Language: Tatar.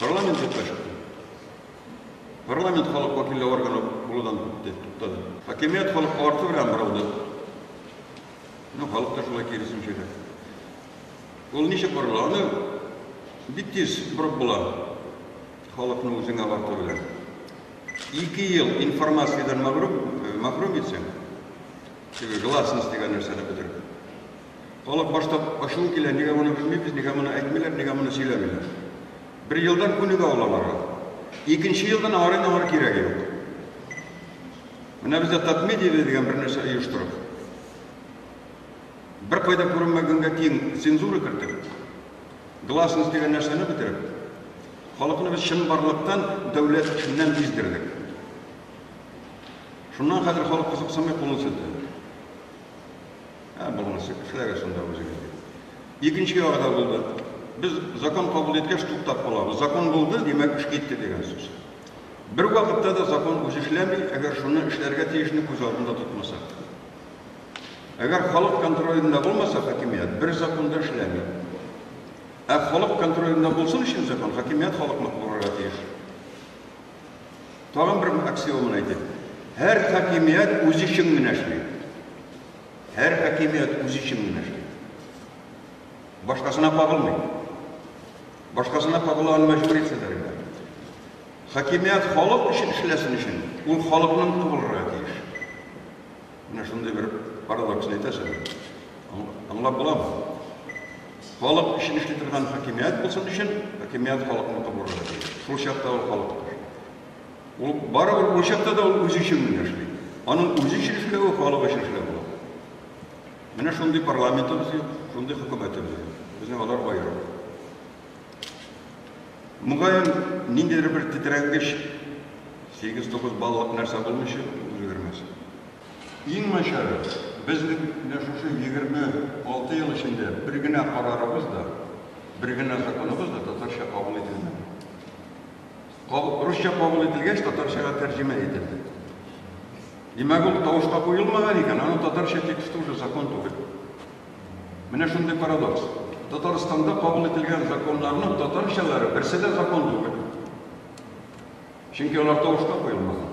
Парламент юкка чыкты. Парламент халык вәкилле органы булудан туктады. Хакимият халыкка арты белән борылды. Ну, халык та шулай киресенчә дә. Ул ничек борыла? Аны бик тиз борып була. Халыкны үзеңә арты белән. 2 ел информациядән мәхрүм итсәң, теге гласность дигән нәрсәне бетереп. Халык башта ачуы килә, нигә моны белмибез, нигә моны әйтмиләр, нигә моны сөйләмиләр. Бер елдан күнегә ул аларга. Икенче елдан аңар инде алар кирәге юк. Менә бездә Татмедиа дигән бер нәрсә оештырып, бер кайда күренмәгәнгә тиң цензура кертеп, гласность дигән нәрсәне бетереп, халыкны без чынбарлыктан, дәүләт эшеннән биздердек. Шуннан хәзер халык кызыксынмый, кулын селтәде. Ә, булмаса, эшләгез шунда үзегез дип. Икенче ягы да булды. Без закон кабул иткәч туктап калабыз. Закон булды, димәк, эш китте дигән сүз. Бер вакытта да закон үзе эшләми, әгәр шуны эшләргә тиешне күз алдында тотмасак. Әгәр халык контролендә булмаса хакимият, бер закон да эшләми. Ә халык контролендә булсын өчен закон, хакимият халыкныкы булырга тиеш. Тагын бер аксиоманы әйтик. Һәр хакимият үзе өчен генә эшли. Һәр хакимият үзе өчен генә эшли. Башкасына кагылмый. Башкасына кагыла аны мәҗбүр итсәләр генә. Хакимият халык өчен эшләсен өчен, ул халыкның булырга тиеш. Менә шундый бер парадоксны әйтәсең. Аңлап буламы? Халык өчен эшли торган хакимият булсын өчен, хакимият халыкныкы булырга тиеш. Шул чакта ул халыкныкы. Ул барыбер ул чакта да ул үзе өчен генә эшли. Аның үзе өчен эшләве халык өчен эшләү була. Менә шундый парламентыбыз юк, шундый хөкүмәтебез юк. Безнең алар аерым. Мөгаен, ниндидер бер тетрәнгеч 8-9 баллык нәрсә булмыйча үзгәрмәс. Иң начары, безнең менә шушы 26 ел эчендә бер генә карарыбыз да, бер генә законыбыз да татарча кабул ителмәде. Русча кабул ителгәч, татарчага тәрҗемә ителде. Димәк, ул тавышка куелмаган икән, аның татарча тексты уже закон түгел. Менә шундый парадокс. Татарстанда кабул ителгән законнарның татарчалары берсе дә закон түгел. Чөнки алар тавышка куелмаган.